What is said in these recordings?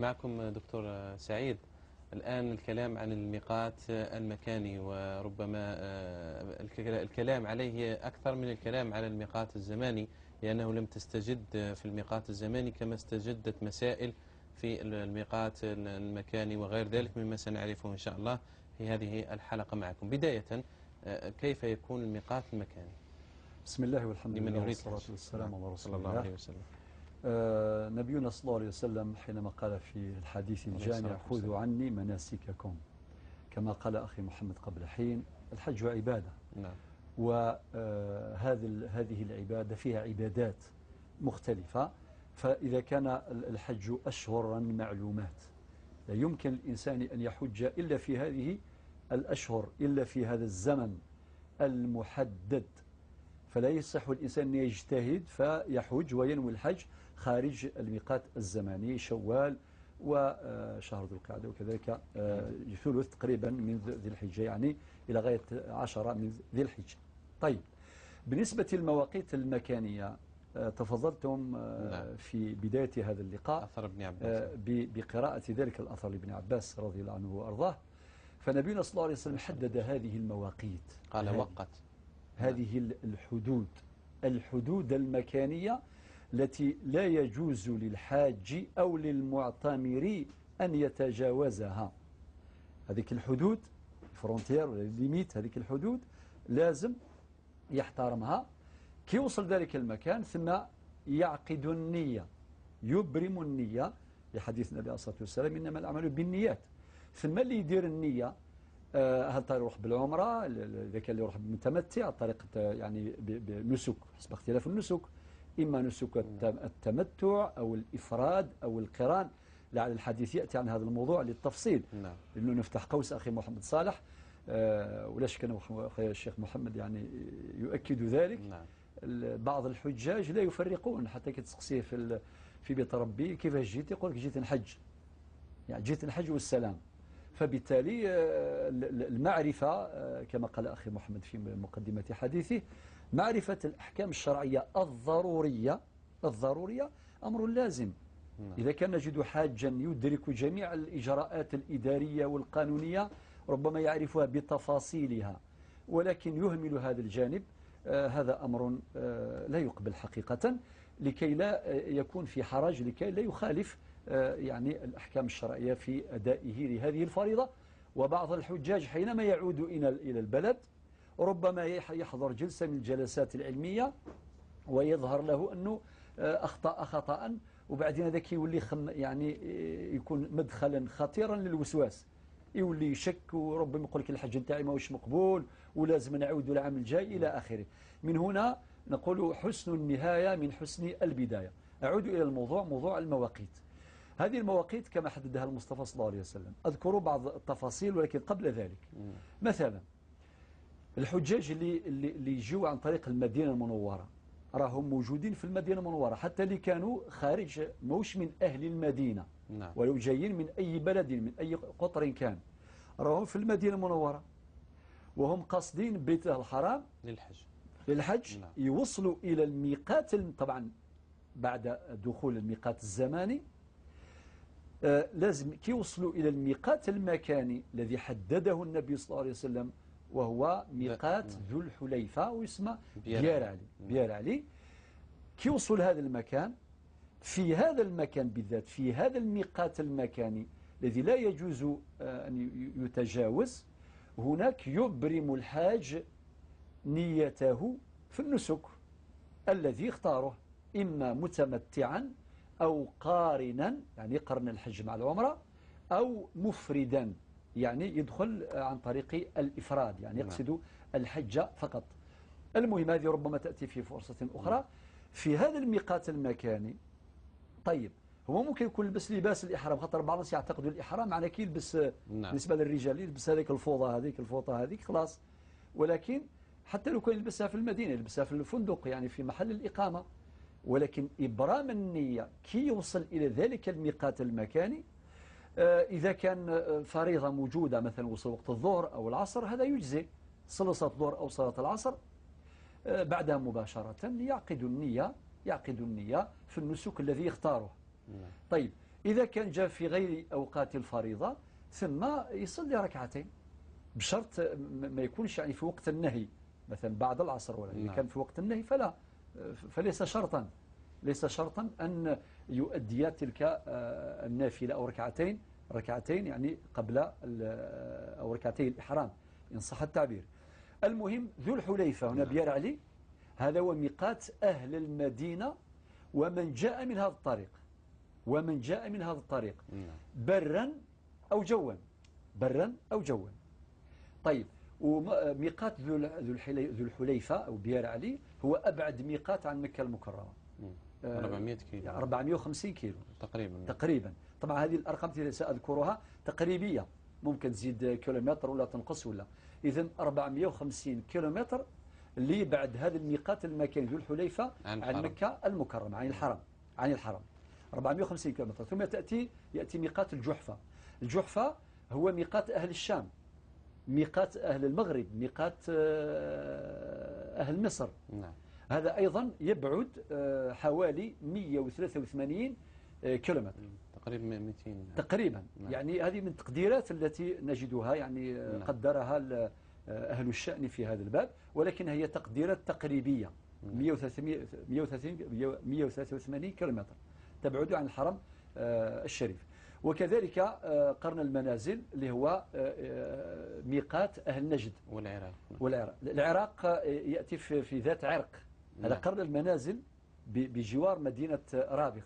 معكم دكتور سعيد. الآن الكلام عن الميقات المكاني، وربما الكلام عليه أكثر من الكلام على الميقات الزماني، لأنه لم تستجد في الميقات الزماني كما استجدت مسائل في الميقات المكاني وغير ذلك مما سنعرفه إن شاء الله في هذه الحلقة معكم. بداية، كيف يكون الميقات المكاني؟ بسم الله والحمد لمن لله يريد والصلاة الحج. والسلام على رسول صلى الله الله. عليه وسلم. نبينا صلى الله عليه وسلم حينما قال في الحديث عليه الجامع: الصلاة والسلام. خذوا عني مناسككم، كما قال أخي محمد قبل حين، الحج عبادة. وهذه هذه العبادة فيها عبادات مختلفة، فإذا كان الحج أشهرا معلومات لا يمكن الإنسان أن يحج إلا في هذه الأشهر، إلا في هذا الزمن المحدد، فلا يصح الإنسان أن يجتهد فيحج وينوي الحج خارج الميقات الزماني، شوال وشهر ذو القعدة، وكذلك ثلث تقريبا من ذي الحجة، يعني إلى غاية 10 من ذي الحجة. طيب، بالنسبة للمواقيت المكانية، تفضلتم في بداية هذا اللقاء أثر ابن عباس. بقراءة ذلك الأثر لابن عباس رضي الله عنه وأرضاه. فنبينا صلى الله عليه وسلم حدد هذه المواقيت، قال وقت هذه الحدود المكانية التي لا يجوز للحاج أو للمعتمر أن يتجاوزها. هذيك الحدود، frontières ولا limites، هذيك الحدود لازم يحترمها. كي يوصل ذلك المكان ثم يعقد النية، يبرم النية، لحديث النبي عليه الصلاة والسلام: إنما الأعمال بالنيات. ثم اللي يدير النية، هل طريق يروح بالعمرة، إذا كان اللي يروح متمتع طريقة يعني بنسك حسب اختلاف النسك، إما نسك التمتع أو الإفراد أو القران. لعل الحديث يأتي عن هذا الموضوع للتفصيل. لأنه نفتح قوس أخي محمد صالح، ولا شك أن أخي الشيخ محمد يعني يؤكد ذلك. بعض الحجاج لا يفرقون، حتى كي تسقسيه في بيت ربي كيفاش جيت، يقول لك جيت نحج، يعني جيت نحج والسلام. فبالتالي المعرفة، كما قال أخي محمد في مقدمة حديثه، معرفة الأحكام الشرعية الضرورية أمر لازم. إذا كان نجد حاجا يدرك جميع الإجراءات الإدارية والقانونية، ربما يعرفها بتفاصيلها، ولكن يهمل هذا الجانب، هذا أمر لا يقبل حقيقة، لكي لا يكون في حرج، لكي لا يخالف يعني الأحكام الشرعية في أدائه لهذه الفريضة. وبعض الحجاج حينما يعود إلى البلد ربما يحضر جلسة من الجلسات العلمية ويظهر له أنه أخطأ خطأ، وبعدين هذاك يولي يعني يكون مدخلا خطيرا للوسواس، يولي يشك وربما يقول لك الحج نتاعي ماهوش مقبول ولازم نعود العام الجاي إلى آخره. من هنا نقول حسن النهاية من حسن البداية. أعود إلى الموضوع، موضوع المواقيت. هذه المواقيت كما حددها المصطفى صلى الله عليه وسلم، أذكر بعض التفاصيل ولكن قبل ذلك، مثلا الحجاج اللي يجوا عن طريق المدينة المنورة راهم موجودين في المدينة المنورة، حتى اللي كانوا خارج موش من أهل المدينة، ولو جايين من أي بلد من أي قطر كان، راهم في المدينة المنورة وهم قاصدين بيت الحرام للحج. للحج. يوصلوا إلى الميقات، طبعا بعد دخول الميقات الزماني، لازم كي يوصلوا إلى الميقات المكاني الذي حدده النبي صلى الله عليه وسلم، وهو ميقات ذو الحليفة ويسمى بيار بيار علي. علي. بيار علي. كي يوصلوا لهذا المكان، في هذا المكان بالذات، في هذا الميقات المكاني الذي لا يجوز أن يتجاوز، هناك يبرم الحاج نيته في النسك الذي اختاره، إما متمتعا أو قارنا، يعني قرن الحج مع العمرة، أو مفردا، يعني يدخل عن طريق الإفراد، يعني يقصد الحج فقط. المهم هذه ربما تأتي في فرصة أخرى. في هذا الميقات المكاني، طيب هو ممكن يكون لبس لباس الإحرام، خاطر بعض الناس يعتقدوا الإحرام معناه كي يلبس، بالنسبة للرجال يلبس هذيك الفوضى، هذيك الفوطة هذيك خلاص، ولكن حتى لو كان يلبسها في المدينة، يلبسها في الفندق، يعني في محل الإقامة، ولكن إبرام النية كي يوصل إلى ذلك الميقات المكاني، إذا كان فريضة موجودة مثلا وصل وقت الظهر أو العصر، هذا يجزي، صلى صلاة الظهر أو صلاة العصر، بعدها مباشرة يعقد النية في النسك الذي يختاره. طيب إذا كان جاء في غير أوقات الفريضة ثم يصلي ركعتين، بشرط ما يكونش يعني في وقت النهي، مثلا بعد العصر ولا. إذا كان في وقت النهي فلا، فليس شرطا، ليس شرطا أن يؤدي تلك النافلة أو ركعتين يعني قبل أو ركعتي الإحرام إن صح التعبير. المهم ذو الحليفة هنا بيار علي، هذا هو ميقات أهل المدينة ومن جاء من هذا الطريق، ومن جاء من هذا الطريق برا أو جوا، برا أو جوا. طيب، وميقات ذو الحليفة أو بيار علي هو أبعد ميقات عن مكة المكرمة، 400 كيلو، 450 كيلو تقريبا. تقريبا. طبعا هذه الأرقام التي سأذكرها تقريبية، ممكن تزيد كيلومتر ولا تنقص ولا. إذن 450 كيلومتر اللي بعد هذا الميقات المكاني ذو الحليفة عن مكة المكرمة، عن الحرم، عن الحرم 450 كيلومتر. ثم يأتي ميقات الجحفة. الجحفة هو ميقات أهل الشام، ميقات أهل المغرب، ميقات أهل مصر. نعم. هذا أيضا يبعد حوالي 183 كيلومتر تقريبا، 200 تقريبا. نعم. يعني هذه من التقديرات التي نجدها، يعني نعم. قدرها أهل الشأن في هذا الباب، ولكن هي تقديرات تقريبية. 183 كيلومتر تبعد عن الحرم الشريف. وكذلك قرن المنازل اللي هو ميقات أهل نجد والعراق. والعراق، العراق يأتي في ذات عرق. هذا قرن المنازل بجوار مدينة رابغ،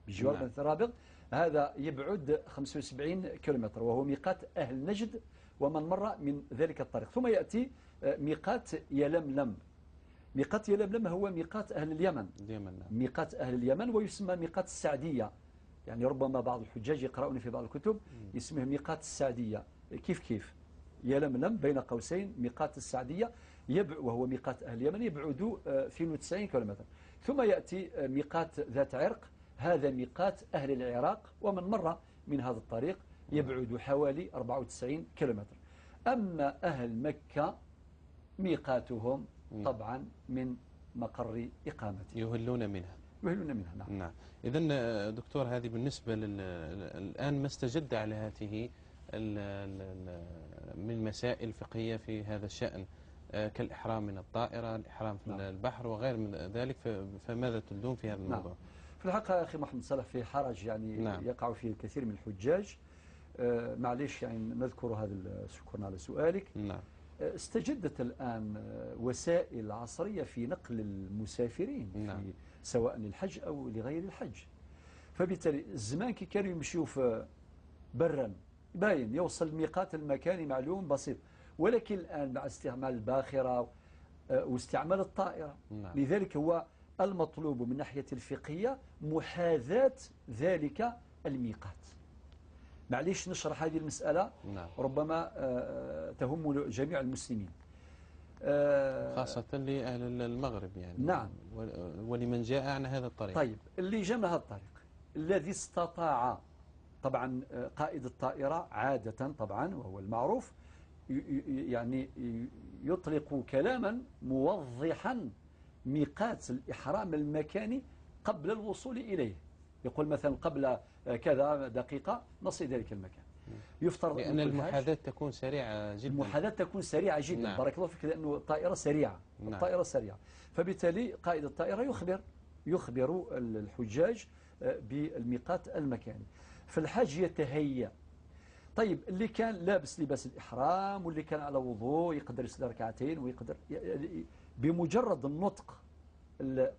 بجوار مدينة رابغ، هذا يبعد 75 كيلومتر، وهو ميقات أهل نجد ومن مر من ذلك الطريق. ثم يأتي ميقات يلملم. ميقات يلملم هو ميقات أهل اليمن. ميقات أهل اليمن، ويسمى ميقات السعدية. يعني ربما بعض الحجاج يقرؤون في بعض الكتب يسميه ميقات السعدية. كيف كيف؟ يلملم بين قوسين ميقات السعدية، وهو ميقات أهل اليمن، يبعد 92 كيلومتر. ثم يأتي ميقات ذات عرق، هذا ميقات أهل العراق ومن مر من هذا الطريق، يبعد حوالي 94 كيلومتر. أما أهل مكة ميقاتهم طبعا من مقر إقامتهم، يهلون منها، يهلون منها. نعم. نعم. إذن دكتور، هذه بالنسبة الآن ما استجد على هذه من مسائل فقهية في هذا الشأن، كالإحرام من الطائرة، الإحرام في البحر وغير من ذلك، فماذا تبدون في هذا الموضوع؟ نعم. في الحقيقة أخي محمد صالح في حرج يعني يقع فيه الكثير من الحجاج. معليش يعني نذكر هذا، شكرا على سؤالك. نعم. استجدت الآن وسائل عصرية في نقل المسافرين، في سواء للحج أو لغير الحج. فبالتالي الزمان كي كانوا يمشيوا في برا باين يوصل الميقات المكاني معلوم بسيط، ولكن الآن مع استعمال الباخرة واستعمال الطائرة. نعم. لذلك هو المطلوب من ناحية الفقهية محاذاة ذلك الميقات. معليش نشرح هذه المسألة. نعم. ربما تهم جميع المسلمين، خاصة لأهل المغرب يعني. نعم. ولمن جاء عن هذا الطريق. طيب، اللي جاء من هذا الطريق، الذي استطاع طبعا قائد الطائرة عادة طبعا وهو المعروف يعني يطلق كلاما موضحا ميقات الإحرام المكاني قبل الوصول إليه، يقول مثلا قبل كذا دقيقة نصل ذلك المكان. يفترض لأن المحاذاة تكون سريعة جدا. المحاذاة تكون سريعة جدا. نعم. بارك الله فيك، لأنه الطائرة سريعة. نعم. الطائرة سريعة، فبالتالي قائد الطائرة يخبر الحجاج بالميقات المكاني، فالحاج يتهيأ. طيب، اللي كان لابس لباس الإحرام واللي كان على وضوء يقدر يصلي ركعتين ويقدر بمجرد النطق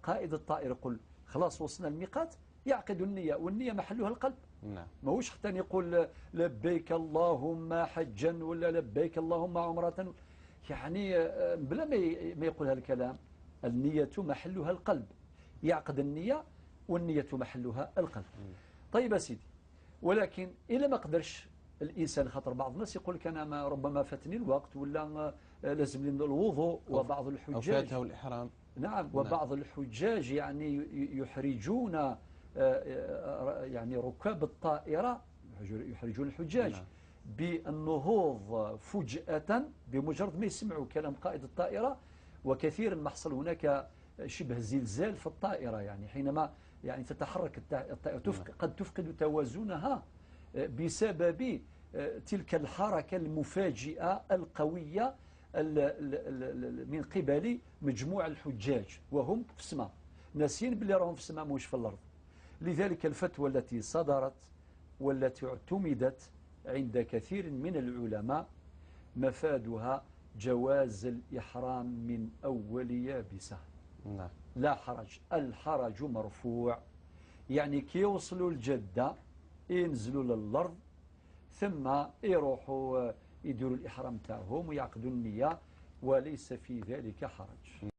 قائد الطائرة يقول خلاص وصلنا الميقات، يعقد النية، والنية محلها القلب. نعم. ماهوش حتى يقول لبيك اللهم حجا ولا لبيك اللهم عمرة، يعني بلا ما يقول هذا الكلام. النية محلها القلب، يعقد النية والنية محلها القلب. طيب يا سيدي، ولكن إلا ما قدرش الإنسان، خاطر بعض الناس يقول لك أنا ما ربما فاتني الوقت ولا لازم لي الوضوء، وبعض الحجاج أو فاته الإحرام. نعم. وبعض الحجاج يعني يحرجون يعني ركاب الطائرة، يحرجون الحجاج. نعم. بالنهوض فجأة بمجرد ما يسمعوا كلام قائد الطائرة. وكثيرا ما حصل هناك شبه زلزال في الطائرة، يعني حينما يعني تتحرك قد تفقد توازنها بسبب تلك الحركة المفاجئة القوية من قبل مجموع الحجاج وهم في السماء، ناسين باللي راهم في السماء مش في الأرض. لذلك الفتوى التي صدرت والتي اعتمدت عند كثير من العلماء مفادها جواز الإحرام من أول يابسة. لا حرج، الحرج مرفوع. يعني كي يوصلوا الجدة ينزلوا للأرض ثم يروحوا يديروا الإحرام تاعهم ويعقدوا النية، وليس في ذلك حرج.